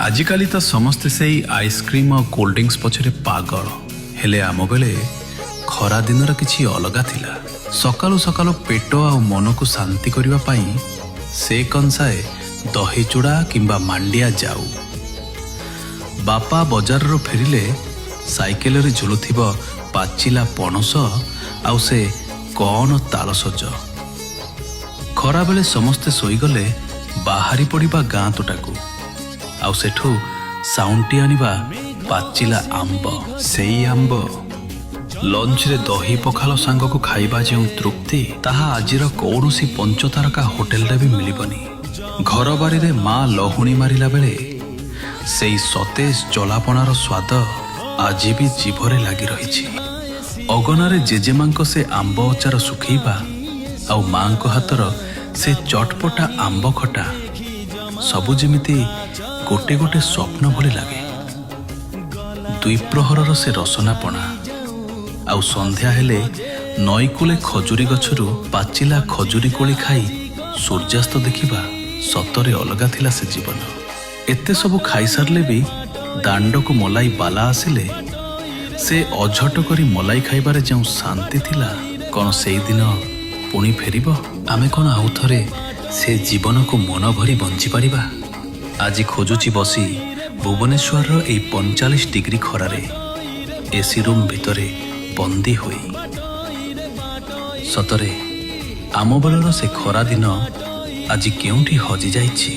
ଆଜିକାଲି ତ ସମସ୍ତେ ସେଇ ଆଇସ୍କ୍ରିମ୍ ଆଉ କୋଲ୍ଡ ଡ୍ରିଙ୍କସ୍ ପଛରେ ପାଗଳ। ହେଲେ ଆମ ବେଳେ ଖରା ଦିନର କିଛି ଅଲଗା ଥିଲା। ସକାଳୁ ସକାଳୁ ପେଟ ଆଉ ମନକୁ ଶାନ୍ତି କରିବା ପାଇଁ ସେ କଂସାଏ ଦହି ଚୂଡ଼ା କିମ୍ବା ମାଣ୍ଡିଆ ଯାଉ। ବାପା ବଜାରରୁ ଫେରିଲେ ସାଇକେଲରେ ଝୁଲୁଥିବ ପାଚିଲା ପଣସ ଆଉ ସେ କଣ ତାଳସଜ। ଖରାବେଳେ ସମସ୍ତେ ଶୋଇଗଲେ ବାହାରି ପଡ଼ିବା ଗାଁ ତୋଟାକୁ ଆଉ ସେଠୁ ସାଉଣ୍ଟି ଆଣିବା ପାଚିଲା ଆମ୍ବ। ସେଇ ଆମ୍ବ ଲଞ୍ଚରେ ଦହି ପଖାଳ ସାଙ୍ଗକୁ ଖାଇବା ଯେଉଁ ତୃପ୍ତି, ତାହା ଆଜିର କୌଣସି ପଞ୍ଚତାରକା ହୋଟେଲରେ ବି ମିଳିବନି। ଘର ବାରିରେ ମା ଲହୁଣୀ ମାରିଲା ବେଳେ ସେଇ ସତେଜ ଚଲାପଣାର ସ୍ୱାଦ ଆଜି ବି ଜିଭରେ ଲାଗି ରହିଛି। ଅଗନାରେ ଜେଜେମାଙ୍କ ସେ ଆମ୍ବ ଅଚାର ଶୁଖେଇବା ଆଉ ମାଙ୍କ ହାତର ସେ ଚଟପଟା ଆମ୍ବ ଖଟା, ସବୁ ଯେମିତି ଗୋଟେ ଗୋଟେ ସ୍ୱପ୍ନ ଭଳି ଲାଗେ। ଦ୍ୱିପ୍ରହରର ସେ ରସନାପଣା ଆଉ ସନ୍ଧ୍ୟା ହେଲେ ନଈକୂଳେ ଖଜୁରୀ ଗଛରୁ ପାଚିଲା ଖଜୁରୀ କୋଳି ଖାଇ ସୂର୍ଯ୍ୟାସ୍ତ ଦେଖିବା, ସତରେ ଅଲଗା ଥିଲା ସେ ଜୀବନ। ଏତେ ସବୁ ଖାଇସାରିଲେ ବି ଦାଣ୍ଡକୁ ମଲାଇ ବାଲା ଆସିଲେ ସେ ଅଝଟ କରି ମଲାଇ ଖାଇବାରେ ଯେଉଁ ଶାନ୍ତି ଥିଲା, କ'ଣ ସେଇଦିନ ପୁଣି ଫେରିବ? ଆମେ କ'ଣ ଆଉ ଥରେ ସେ ଜୀବନକୁ ମନ ଭରି ବଞ୍ଚିପାରିବା? ଆଜି ଖୋଜୁଛି ବସି ଭୁବନେଶ୍ୱରର ଏଇ 45 ଡିଗ୍ରୀ ଖରାରେ ଏସି ରୁମ୍ ଭିତରେ ବନ୍ଦୀ ହୋଇ। ସତରେ ଆମ ବେଳର ସେ ଖରା ଦିନ ଆଜି କେଉଁଠି ହଜିଯାଇଛି।